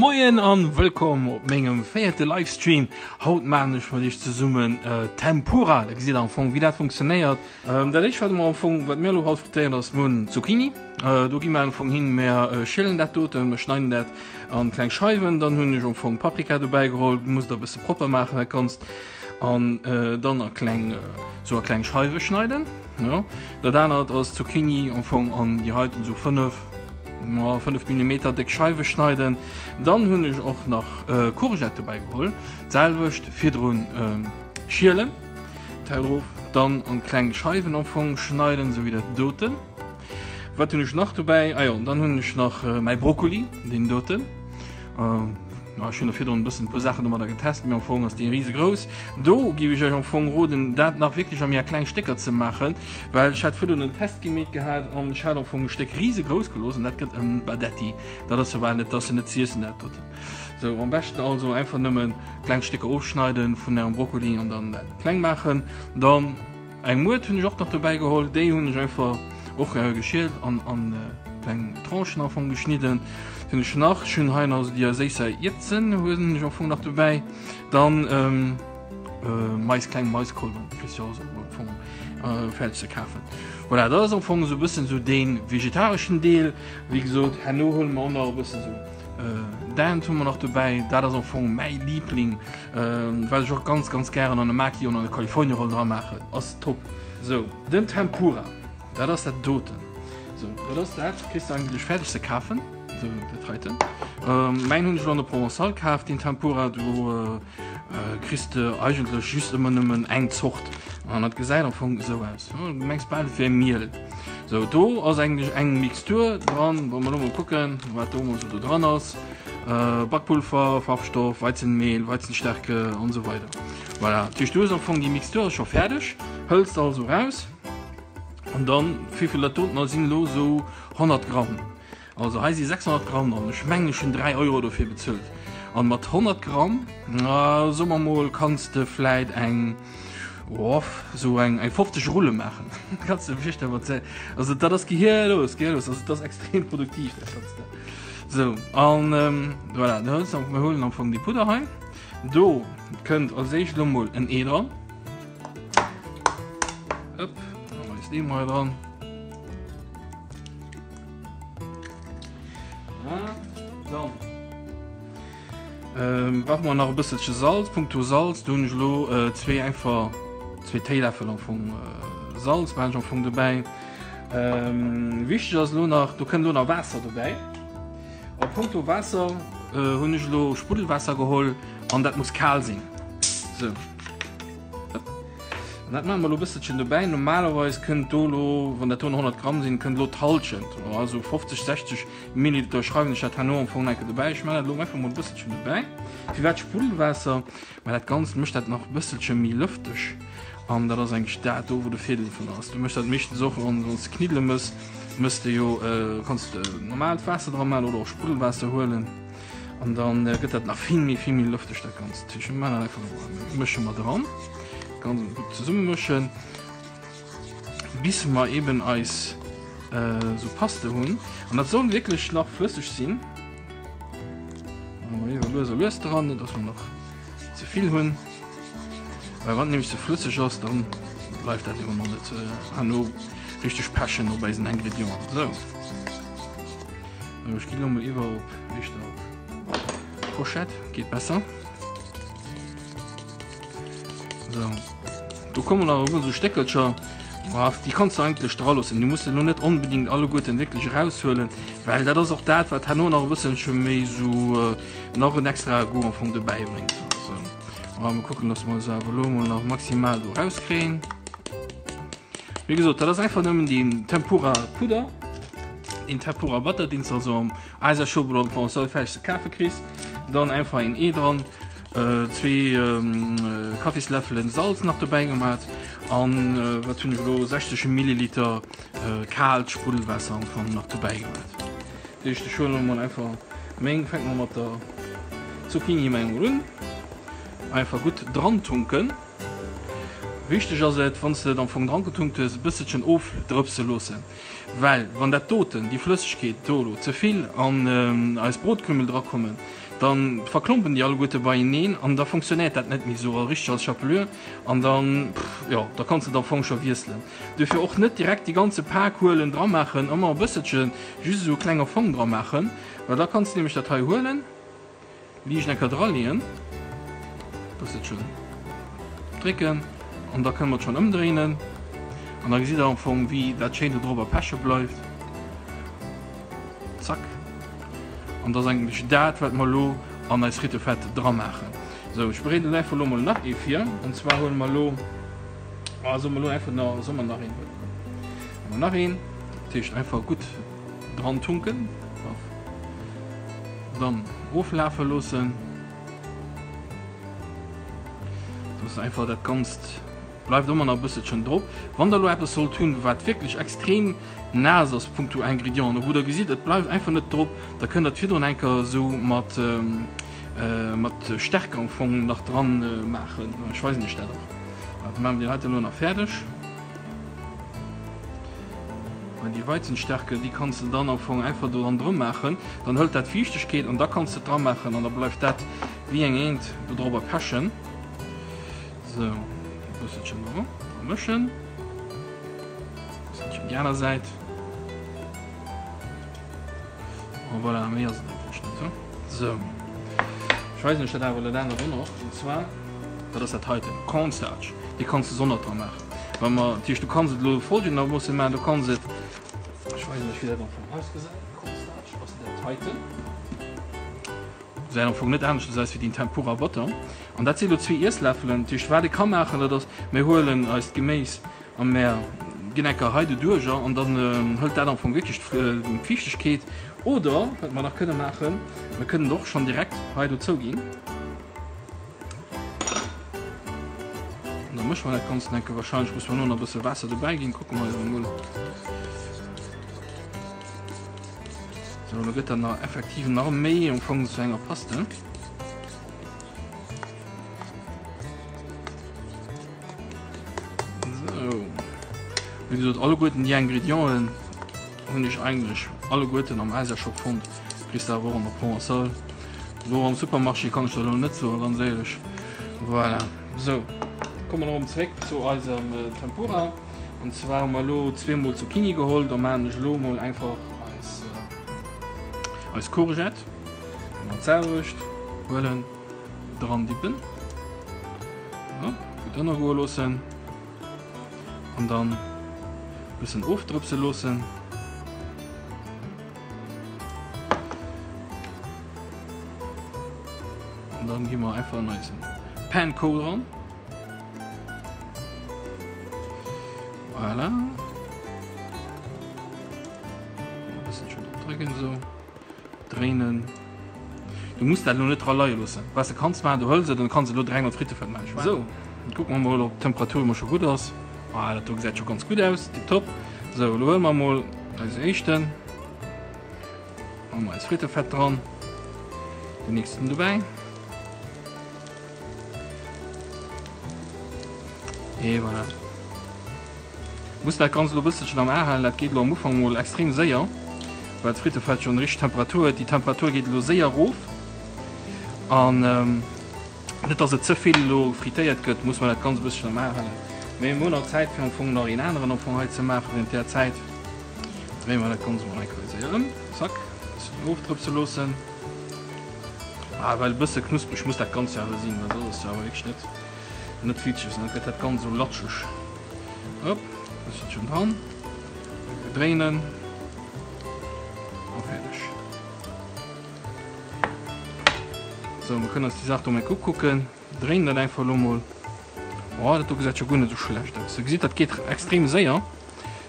Moien an wëllkomm op mengem véierte Livestream. Haut maan ech mat iech zesummen Tempura. Da gesitt der am Fong wéi dat funktionéiert. Dat éischt wat mer am Fong, wat mir elo haut frittéieren ass, mir hunn Zucchini. Do gi mer am Fong hin, mir schielen dat doten, mir schneiden dat an kleng Scheiwen. Dann hunn ech am Fong Paprika dobäi geholl, musst der e bësse propper maachen dat Ganzt. An dann a kleng, sou a kleng Scheiwe schneiden. Jo. Dat anert ass Zucchini am Fong an déi heiten sou 5, ma 5 Millimeter déck Scheiwe schneiden. Dann hunn ech och nach Courgette dobäi geholl. D'selwecht virdrun schielen, d'Teil erof, dann an kleng Scheiwen am Fong schneiden, sou wéi dat doten. Wat hunn ech nach dobäi? Ah jo, dann hunn ech nach mäi Brokkoli, deen doten. Ech hunn do virdrun e bëssen e puer Saachen domadder getest, mee am Fong ass dee risegrouss. Do géif ech iech am Fong roden, dat nach wierklech a méi a kleng Stécker ze maachen, well ech hat virdrun en Test gemeet gehat an ech hat am Fong e Stéck risegrouss gelooss an dat gëtt en Badetti. Dat ass jo bal net, dat ass jo net z'iessen dat doten. Sou, am beschten also einfach nëmme kleng Stécker ofschneiden vun ärem Brokkoli an dann dat kleng maachen. Dann. Eng Muert hunn ech och nach dobäi geholl, déi hunn ech einfach och geschielt an an kleng Tranchen am Fong geschnidden. Hunn ech nach, ech hunn hei nach esou déi séisser Ierpsen hunn ech am Fong nach dobäi. Dann Mais, kleng Maiskolben kriss jo och esou am Fong fäerdeg ze kafen. Voilà, dat ass am Fong esou e bëssen esou dee vegetareschen Deel. Wéi gesot, herno huele mer och nach e bëssen esou Dent hu mer nach dobäi. Dat ass am Fong mäi Liebling. Wat ech och ganz ganz gären an e Maki oder an e California Roll dra maachen, ass top. Sou, den Tempura, dat ass dat doten. Sou, dat ass dat, kriss de eigentlech fäerdeg ze kafen, sou dat heiten. Mäin hunn ech elo an der Provençale kaf, deen Tempura, do kriss de eigentlech just ëmmer nëmmen eng Zort an dat gesäit am Fong esou aus, du mengs bal et wär Miel. Sou, do ass eigentlech eng Mixtur dran, wa mer elo mol kucken, wat do mol sou do dran ass. Bakpulver, Farbstoff, Weizenmehl, Weizenstärke an esou weider. Voilà, dat heescht du hues am Fong déi Mixtur ass scho fäerdeg, hëls se also raus an dann, wéivill dat doten ass, sinn elo esou 100 Gramm. Also hei si 600 Gramm dran, ech mengen ech hunn 3 Euro dofir bezuelt. An mat 100 Gramm, soe mer mol, kanns de vläit eng, Off, sou eng eng 50 Rulle maachen. Kanns de virstellen wat se also dat ass gehirlos, gehirlos, also dat ass extrem produktiv dat Ganzt. Sou an ähm, voilà, da hues du, mir huelen am Fong déi Pudder hei. Do kënnt als éischt lo mol en Ee dran. Ëpp, da mei eist Ee mol hei dran. Voilà, dann. Brauche mer nach e bësselche Salz. Punkto Salz, do hunn ech elo zwee einfach zwee Téiläffel am Fong Salz maachen ech am Fong dobäi. Wichteg ass elo nach, do kënnt elo nach Waasser dobäi. A punkto Waasser hunn ech elo Spruddelwaasser geholl an dat muss kal sinn. Sou. An dat maache mer elo e bësselchen dobäi. Normalerweis kënnt do elo, wann dat do 100 Gramm sinn, kënnt elo d'Hallschent, also 50, 60 Milliliter schreiwen ech dat herno am Fong enke dobäi. Ech maachen dat elo einfach mol e bësselchen dobäi. Firwat Spruddelwaasser? Well dat Ganzt mécht dat nach e bësselche méi lëfteg an dat ass eigentlech dat do, wou de Virdeel dovun ass. Du méchs dat meeschtens och, wann s de Kniddele mëss, mëss de jo, kanns de normaalt Waasser dra maachen oder och Spruddelwaasser huelen an dann gëtt dat nach vill méi, vill méi lëfteg dat Ganzt. Ech maachen dat einfach elo, mësche mer dran, ganz gutt zesummemëschen. Bis mer eben eis sou Paste hunn. An dat soll wierklech nach flësseg sinn. Iwwer lues a lues dran, net dass mer nach ze vill hunn. Well wann nämlech ze flësseg ass, dann bleift dat iwwer noch net herno richteg pechen op eisen Ingredienten. Sou. Ech ginn elo mol iwwer op éischter op Pochette, geet besser. So. Do kommen nach emol sou Stéckelcher. Ah, déi kanns du eigentlech dra loossen. Déi muss de lo net onbedingt alleguerten wierklech eraushuelen, well dat ass och dat, wat herno nach e bësselche méi sou nach en extrae Goût am Fong dobäi bréngt. So. Ah, mol kucken, dass mer se awer lo mol nach maximal do rauskréien. Wéi gesot, dat ass einfach nëmmen deen Tempura Pudder, deen Tempura Butter, deen s de also am Asia-Shop oder am Provençal fäerdeg ze kafe kriss. Dann einfach een Ee dran. Zwee Kaffisläffelen Salz nach dobäi gemat an wat hunn ech elo 60 Milliliter kaalt Spruddelwaasser am Fong nach dobäi gemat. Dat heescht ech huelen elo mol einfach meng, fänke mer mat der Zucchini meng mol un, einfach gutt dran tunken. Wichteg ass et wann s de et am Fong dran getunkt hues e bësselchen ofdrëpse loossen, well wann dat doten, déi Flëssegkeet do elo ze vill an eis Brotkrümel drakommen. Dann verklompen déi alleguerte beieneen an da funktionéiert dat net méi esou richteg als Chapelure an dann, jo, da kanns de et am Fong scho wiesselen. Duerfir och net direkt déi ganze Pak huelen, dramaachen, ëmmer e bësselchen, just esou e klenge Fong dramaachen, well da kanns de nämlech dat hei huelen, liicht eng Kéier draleeën, bësselchen drécken an da kënne mer et schonn ëmdréinen an da gesitt der am Fong wéi dat schéin do drop a peche bleift. Zack. An dat ass eigentlech dat wat mer elo an eis Frittefett dramaachen. Sou, ech bereeden einfach elo mol nach ee vir an zwar huele mer elo, ah solle mer elo einfach nach, solle mer nach een huelen? Huele mer nach een, dat heescht einfach gutt dran tunken, dann oflafe loossen, dass einfach dat Ganzt bleift ëmmer nach e bësselchen drop. Wann der elo eppes sollt hunn, wat wierklech extrem naass ass punkto Ingredienten, wou der gesitt, et bleift einfach net drop, da kënnt der et virdrun eng Kéier esou mat mat Stärke am Fong nach dran maachen. Ech weisen iech dat och. Da maache mer déi heite elo nach fäerdeg. Well déi Weizenstärke, déi kanns de dann am Fong einfach do ronderëm maachen. Dann hëlt dat Fiichtegkeet an da kanns de et dra maachen an da bleift dat wéi eng Eent do drop pechen. Sou, e bësselchen do vermëschen. Bësselchen déi aner Säit. An voilà, méi ass et eigentlech net. Hm? Sou. Ech weisen iech dat awer dat anert och nach. An zwar, dat ass dat heiten, Cornstarch. Dee kanns de gesondert dra maachen. Wa mer, dat heescht, du kanns et elo folgendermoossen maachen, du kanns et, ech weisen iech wéi dat am Fong ausgesäit, Cornstarch ass dat heiten. Gesäit am Fong net aneschters aus wéi deen Tempura Butter. An dat si lo zwee Iessläffelen. Dat heescht, wat ee ka maachen, dat ass, mir huelen eist Geméis a mär ginn eng Kéier hei doduerjer an dann hëlt dat am Fong wierklech d'Fiichtegkeet. Oder wat mer nach kënne maachen, mir kënnen et och schonn direkt hei dozou ginn. An da mësche mer dat Ganzt eng Kéier. Wahrscheinlech musse mer elo nach e bësse Waasser dobäi ginn. Kucke mer awer emol. Sou, lo gëtt dat nach effektiv nach méi am Fong zu enger Paste. Sou. Wéi gesot, alleguerten déi Ingredienten hunn ech eigentlech alleguerten am Asiashop fonnt. Kriss de awer och an der Provençale. Wou am Supermarché kann ech der elo net soen, ganz éierlech. Voilà. Sou, komme mer erëm zréck zu eisem Tempura. An zwar hu mer elo zweemol Zucchini geholl. Da maachen ech elo mol einfach eis, eis Courgette. Genau d'selwecht huelen, dran dippen, ja, gutt ënnergoe loossen an dann bëssen ofdrëpse loossen. An dann gi mer einfach an eisen Panko dran. Voilà. E bëssen schön opdrécken esou. Dréinen. Du muss dat elo net dra leie loossen. Wat s de kanns maachen, du hëls et an du kanns et elo direkt mat Frittefett maachen. Esou, dann kucke mer mol, ob d'Temperatur emol scho gutt ass. Ah, dat do gesäit scho ganz gutt aus. Tiptop. Esou, elo huele mer mol eise éischten. Maache mer eis Frittefett dran. Den nächsten dobäi. Et voilà. Muss dat Ganzt elo e bësselchen am A halen, dat geet elo am Ufank mol extrem séier, well d'Frittefett jo eng richteg Temperatur huet. Déi Temperatur geet elo séier erof an net dass et ze vill elo frittéiert gëtt, muss mer dat Ganzt e bësselchen am A halen. Mee mir hunn nach Zäit fir am Fong nach een aneren am Fong hei ze maachen. Während där Zäit dréie mer dat Ganzt mol eng Kéier séier ëm, zack, e bësselchen ofdrëpse loossen. Ah, well e bësse knuspreg muss dat Ganzt jo awer sinn, well soss ass jo awer wierklech net net witzeg, dann gëtt dat Ganzt esou latscheg. Hopp, bësselchen dran, dréinen a fäerdeg. Sou, mir kënnen eis déi Saach do mol ukucken. Dréinen dat einfach elo mol. Oh, dat do gesäit scho guer net esou schlecht aus. Dir gesitt, dat geet extrem séier.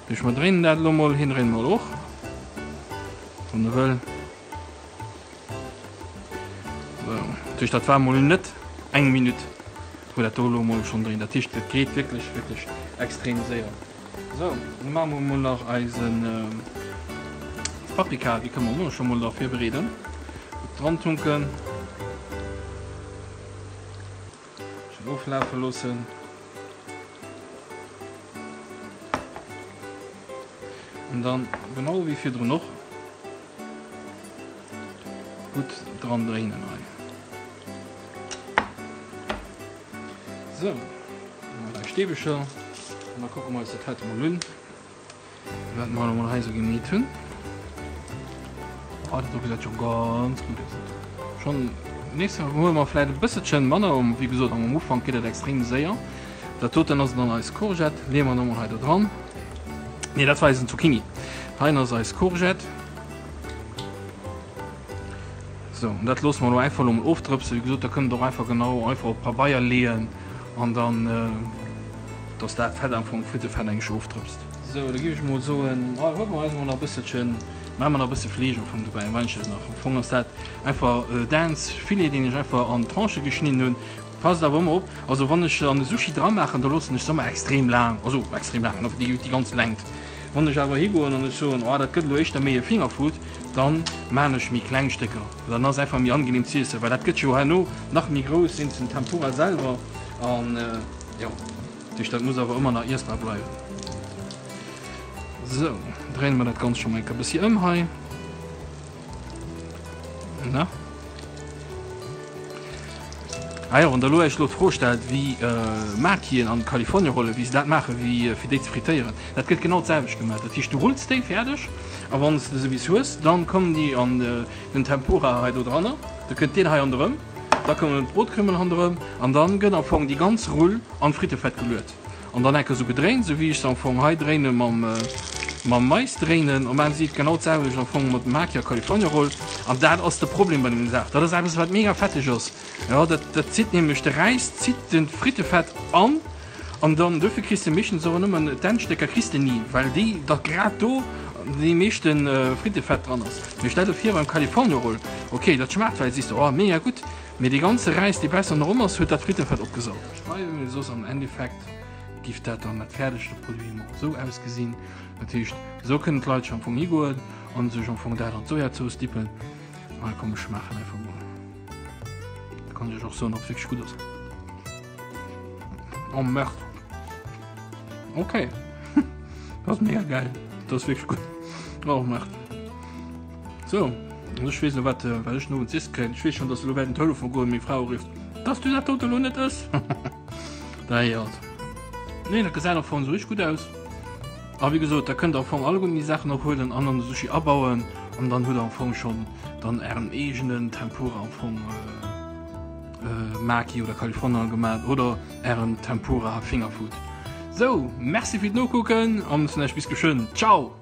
Duerch mer dréinen dat elo mol, hien dréint mol och, wann e wëll. Dat heescht, dat war mol net eng Minutt, wou dat do elo mol schonn dréint. Dat heescht, et geet wierklech, wierklech extrem séier. Sou, da maache mer mol nach eisen Paprika, déi kënne mer och scho mol da virbereeden. Gutt dran tunken, schonn oflafe loossen. An dann, genau wéi virdrun och. Gutt dran dréinen hei. Sou, dann hei Stäbecher an da kucke mer eis dat heite mol un, wat mer elo mol hei sou gemeet hunn. Oh, dat do gesäit scho ganz gutt aus. Schon nächst Mal huele mer vläit e bësselchen manner, wéi gesot am Ufank geet dat extrem séier. Dat doten ass dann eis Courgette, leeë mer nach mol hei do dran. Nee, dat war eisen Zucchini. Hei ass eis Courgette. Sou, an dat loosse mer elo einfach elo mol ofdrëpsen. Wéi gesot, da kënnt der och einfach genau einfach op Pabeier leeën an dann, dass dat Fett am Fong, Frittefett eigentlich ofdrëpst. Sou, da géif ech mol soen, hei huele mer eis mol nach e bësselchen, maache mer nach e bësse Fleesch am Fong dobäi, weinches nach. Am Fong ass dat einfach Dänz Filet, deen ech einfach an Tranchë geschnidden hunn. Passt awer ëmmer op, also wann ech an de Sushi dra maachen, da loossen ech se ëmmer extrem laang, also extrem laang, déi, déi ganz Längt. Wann ech awer higoen an ech soen, oh dat gëtt elo éischter méi e Fingerfood, dann maan ech méi kleng Stécker, dann ass einfach méi angenehm z'iessen, well dat gëtt jo herno nach méi grouss, sinn den Tempura selwer an jo, duerch dat muss awer ëmmer nach iessbar bleiwen. Sou, dréine mer dat Ganzt scho mol eng Kéier bëssi ëm hei. Na? Ah jo, wann der elo iech elo d'Fro stellt, wéi Makien an California-Rollen, wéi se dat maachen, wéi fir déi ze frittéieren, dat gëtt genau d'selwecht gemaach. Dat heescht, du rulls déi fäerdeg a wann s de se bis hues, dann kommen déi an den Tempura hei do dranner, da kënnt deen hei handerëm, da kommen d'Brotkrümmel handerëm an dann gëtt am Fong déi ganz Rull an d'Frittefett geluet. An dann enke sou gedréint, sou wéi ech se am Fong hei dréine mam mam Mais dréinen. An maachen si et genau d'selwecht am Fong mat dem Maki a California Roll. An dat ass de Problem bei deem Saach. Dat ass eppes wat mega fetteg ass. Jo, dat dat zitt nämlech de Räis zitt den Frittefett an. An dann dofir kriss de meeschtens och nëmmen d'Endstécker kriss de ni, well déi da grad do dee meeschte Frittefett dran ass. Mee stell der vir beim California Roll, okay dat schmaacht vläicht, sees de, oh mega gutt. Mee dee ganze Räis dee bessen erom ass huet dat Frittefett opgesaugt. Schreiwen, mee soss am Endeffekt giff dat dann dat fäerdegte Produit emol esou ausgesinn. Dat heescht esou kënnen d'Leit scho am Fong higoen an sech am Fong dat an d'Sojazooss dippen. Hei komm ech maachen einfach mol, da kann ech iech och soen ob et wierklech gutt ass. Oh merde. Okay. Dat ass mega geil. Dat ass wierklech gutt. Oh merde. So, an ech weess elo wat wat ech no z'iesse kréien. Ech weess schon, dass elo wäert den Telefon goen, meng Fra urifft, dass du dat dote lo net ëss. Da héiert. Nee, dat gesäit am Fong esou richteg gutt aus. A wéi gesot, da kënnt der am Fong alleguerten déi Saachen och huelen an an de Sushi abauen an dann hutt der am Fong schon dann ären eegenen Tempura am Fong Maki oder California gemaat oder ären Tempura Fingerfood. Sou, merci fir d'Nokucken an vläicht bis geschwënn. Ciao!